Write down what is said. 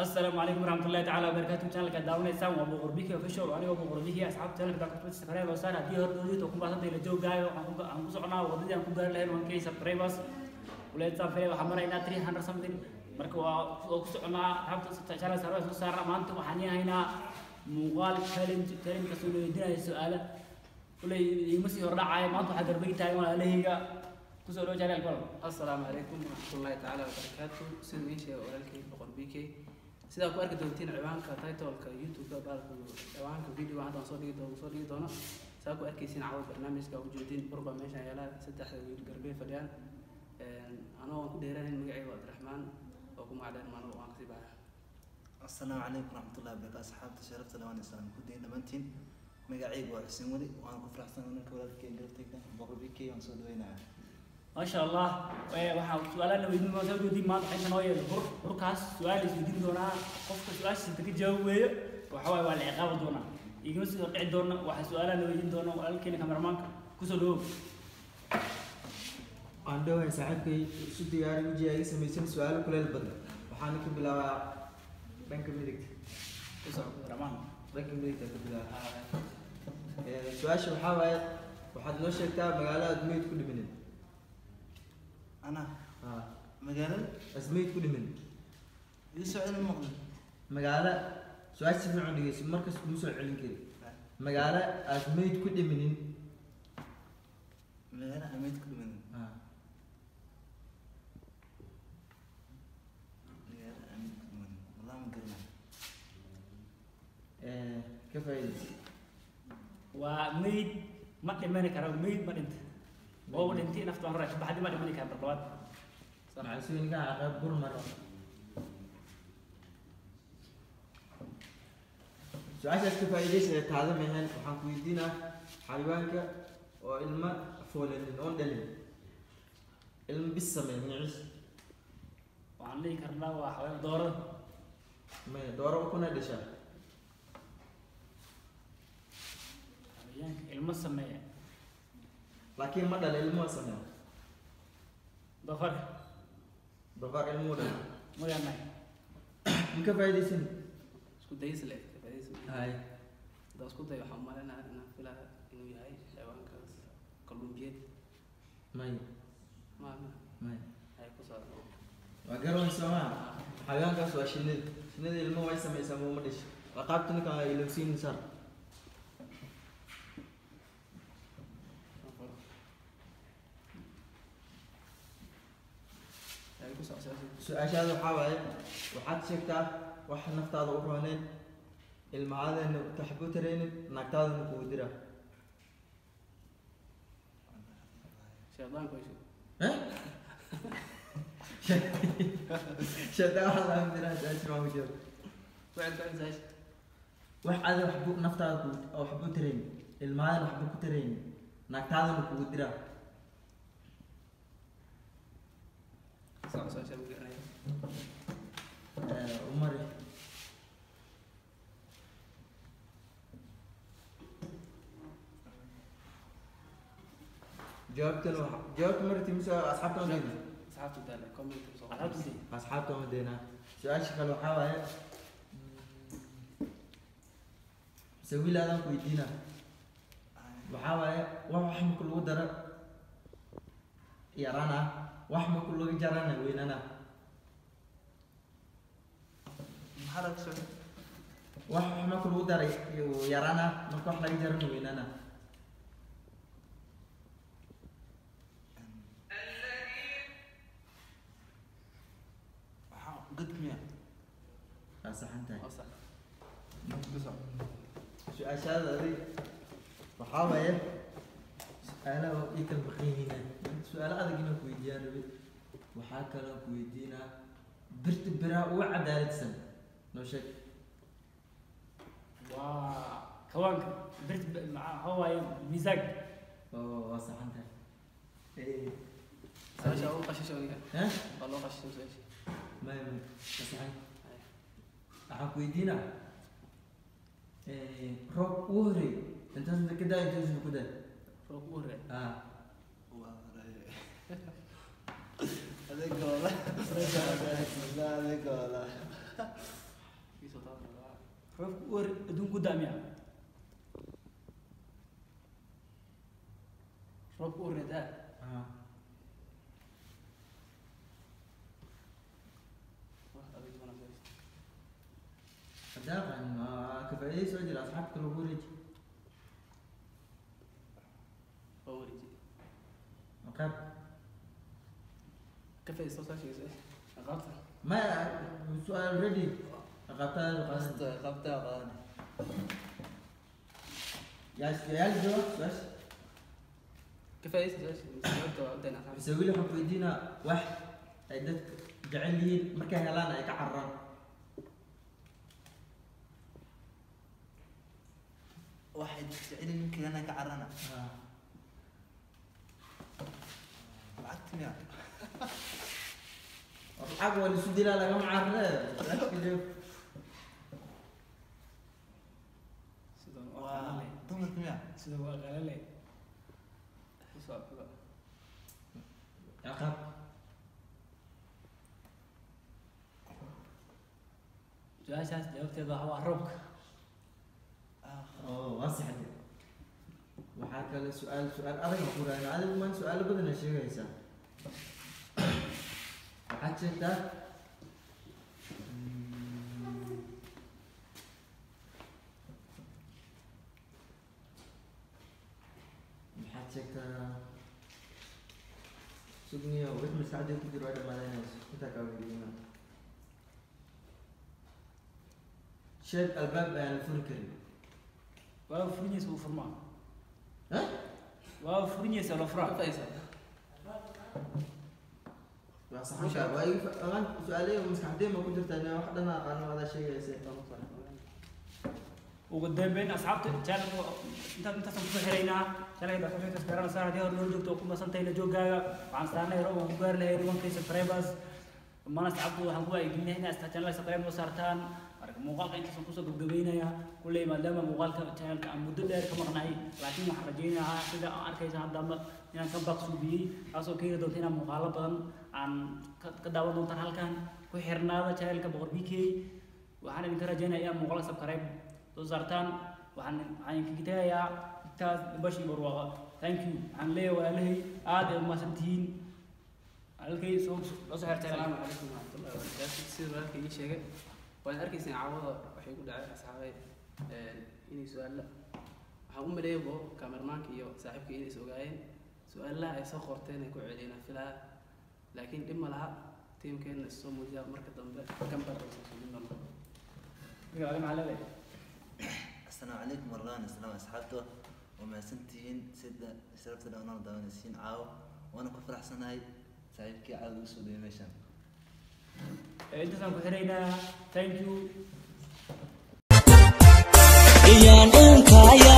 Assalaamu calaykum waraxmatullahi tacaala wabarakaatu. Channelka daawanaysaan waa Boqor Biki Official oo anigoo Boqor Biki. Asxaabta channelka daa subscribe oo saar haddii hor doodito ku baahsantay la joogaayo. Waxaan ku soconaa wadadii aan ku gaari lahayn 1K subscribers. Uleedsaa fere waxaan maraynaa 300 something. Marka waa ku soconaa asxaabta channel sare soo saarna. Maanta waxaan haynaa muuqaal challenge kasoo weydiinaya su'aalo. Uley igama sii hordhacaayo. Maanta waxaa garbay taagan walaalahayga. Kusoo dhawo channel kol. Assalaamu calaykum waraxmatullaahi tacaala wabarakaatu. Siduu ii sheegay walaalkay Boqor BK, sidaa ku arki doontiin ciwaanka titleka YouTube-ka, baalka ciwaanka video hadda aan soo dhigi doono, soo dhigi doono saa ku arkaysiin. Cawad barnaamijka u jeedin burba meeshaan yaala, saddexda wiil garbey fadhiyaan. Anoo aan ku dheeranayn, magacayga waa Cabdiraxmaan oo ku magac dheer Maano, waan kasii baxaa. Asalaamu calaykum waraxmatullahi wabarakatu. Asxaabta sharafta leh, waan islaam ku dayn dhammaantiin. Magacaygu waa Xuseen Weli, waan ku faraxsan ninka walaalkay garabtayga Boqor BK waan soo dhaweynayaa. Maasha Allah. Waxaa su-aalaha la weydiin doonaa soo weydiin. Maanta waxay noo yeelay bur burkaas su-aal is weydiin doonaa. Qofka su-aashiisa inta ka jawaab weeyo waxa waaye waa la ciqaabi doonaa. Igama sii hordhici doona. Waxaa su-aalaha la weydiin doona walaalkeena kameramaanka. Kusoo dhawow. Waan dhowahay saaxiibkay. Isu diyaari, wejiga iga samaysan su-aalo kuleel badan. Waxaana ka bilaabaa dhanka midigta. Kusoo Kameramaan. Dhanka midigta ka bilaaba. Su-aasha waxaa waaye, waxaad noo sheegtaa magaalo aad meyd ku dhiminin. Ana Ha. Magaalada as meyd ku dhimin. Ii soo celin, maqlin. Magaalo, su-aasha si fiican u dhegeyso, markas kuma soo celin kari. Magaalo aad meyd ku dhiminin. Magaalo aan meyd ku dhimanin? Ha. Magaalo aan meyd ku dhimanin, wallahi ma garanayo. Ka faa'iidayso. Waa meyd ma dhimani karo, meyd ma dhinta oo dhintay nafta hore ka baxday, ma dhimani karo mar labaad. Macalsuinka caqab bur maro. Su-aashaas ka faa'iidaysa ee taada mehen. Waxaan ku weydiinaa xayawaanka oo ilma foolanin oon dhalin, ilma bis sameey, magaciis. Waxaan dhihi karnaa waa xawayaan doorada. Maya, dooro ukuna dhashaa. Xayawaanka ilmo sameeya. Laakiin ma dhala, ilmo sameeya. Doofarka. Doofaar ilmuu dhala. Magaanahay. Ma ka faa'iidaysan? Isku dayis leh, ka faa'iidaysi. Hay. Haddaan isku dayo, waxaan umaleynaya inaan filaa inuu yahay xayawaankaas kalluun biyeed. Maya. Ma Maya. Ay ku socda. Waa garoon soomaa. Xayawaankaas waa shinnida. Shinnida ilmo way sameysaa, ma uma dhasho. Waa qaabta ninka ay ilowsiin saar. Ay ku socda. Su-aashaada waxaa waaye, waxaad sheegtaa wax naftaada u rooneen, ilmahaadana taxbu taraynin, naagtaadana kugu dira. Shaydaanku ay sheeg. Eh? Shaydaan waxaa laga diraa? Su-aasha maa ku jiro. Ku cel, ku cel su-aasha. Wax aada waxbu naftaada ku waxbu taraynin, ilmahaadana waxba ku taraynin, naagtaadana kugu dira. Soco, su-aasha ma garanaya. Umar, jawaabtan jawaabta marti mise asxaabta ma deyna? Asxaabtu daale comment soo. Asxaabta sii. Asxaabta ma deynaa. Su-aasha kale waxaa waaye, mise wiil aadaan ku weydiina, waxaa waaye wax marka lagu daro yarana, wax marka lagu jarana weynana. Maxaa laga socda? Wax marka lagu daray yarana, marka wax laga jarana weynana. Waxaa god miya? Waa saxan tahay. Oo sax ku soco. Su-aashaada adig waxaa waaye, su-aalaha waa ii kala maqan yihiin. Su-aalo adag inaan ku weydiiyaan rabi. Waxaa kaloo ku weydiinaa birta biraha ugu cadaaladsan noo sheeg. Waa kawaanka birt maxaa waaye, miisaanka. Oo waa saxan tahay. Su-aasha waa u qashisho aniga. Eh? Waa loo qashisho su-aasha. Maya, maya, waa saxan. Waxaan ku weydiinaa roob ugu horeey intaasna ka daa, intaasna ku daa. Roob ugu horreeya? Ah. Waa adeegooda, adeegooda. Ii soo taabana. Roobka u hor adduunka ku daamiya. Roobka u horreeya daa. Ah. Wax adag bana soo. Haddaa aqaanin, waa ka faa'iidaysi oo jira asxaabta lagu wareeji. Waa wareeji. Ciqaab. Ka faa'iidayso soo sheegayso. Ciqaabta. Maya, su'aal ready. Ciqaabtaada qaadan. Qasta qabtaa qaadan. Yaa yaal jawaab su'aasha. Ka faa'iidayso su'aasha. Jawaabta waa u dayna asxaabta. Xuseen weli waxaan ku weydiinaa wax ay dadka jecel yihiin markay helaan ay ka cararaan. Waxay jecel yihiin kalena ka carana. Ah. Lacagta miya? Lacag waa lisu dilaa, lagama cararee. Su'aasha ka jawaab. Sidan waa Waa qalale. dumarka miya? Sida waa qalale. Ku soo xiga. Ciqaab. Su-aashaas jawaabteeda waxa waa roobka. Ah. Oo, waa saxday. Waxaa kale su'aal adag aan ku raadinaa. Adigu maan su'aalo badan aad sheegaysaa. Waxaad sheegtaa maxaad sheegtaa sugniyo wix maskaxdayda ku jiro waa dhammaadaynayso intaa kaa weydiinaa. Sheeg albaab ayaan la furi karin. Waa furinyeysa uu furmaa. Huh? Waa furinyeysa loo Ka furaa. faa'iidayso. Waa saxan tahay. Waa iga amaan su'aalahayga maskaxdayda ma ku jirtaa inaan wax dhan aqaano adaa sheegaysa. Ugu dambeyn asxaabta channelka intaas intaasaan kusoo xiraynaa. Channelka ku xigta garanaysaa haddii hore loo joogto oo ku masantahay la joogaaga. Waxaan saarnay roob aan ku gaari lahayn 1K subscribers. Dhammaan asxaabtu waxaan ku wacyigelinayaa inay channelka subscribe noo saartaan. Marka muuqaalka intaasaan kusoo gabgabaynayaa. Kulley maadaama muuqaalka channelka aan muddo dheer ka maqnahay, laakiin waxaan rajaynayaa sida aan arkaysa hadda ama inaan ka baaqsuubiyey, taasoo keeni doonta inaan muuqaalo badan aan ka daawan doontaan halkan. Ku xirnaada channelka Boqor BK. Waxaan idinka rajaynayaa inaad muuqaal subscribe soo saartaan. Waxaan idinkaga tegayaa intaas bashi barwaaqa. Thank you. Waxaan leeyahay walaalahay aad ay u mahadsantihiin. Halkay soo la soo xirtay. Asalaamu calaykum waraxmatullahi wabarakaatu. Sida walaalkay ii sheegay, waan arkayseen caawada waxay ku dhacay asxaabay inay su'aalo waxaan u maleeyay bo kameramaanka iyo saaxiibka inay is ogaayeen su'aalaha ay soo qorteen ay ku celiyeen filaa, laakiin dhib ma laha, tiimkeena is soo muujiya marka dambe gambar ay soo suubin doonaa. Adiga maxaa leedahay? Asalaamu calaykum warahmatullahi wabarakatuh asxaabta. Waa mahadsantihiin sida sharafta leh oo nala daawanaysiin caawa. Waana ku faraxsanahay saaxiibkii caawa igu soo dhawey meeshan. Intaasaan ku xiraynaa. Thank you. Iyaan unkaya.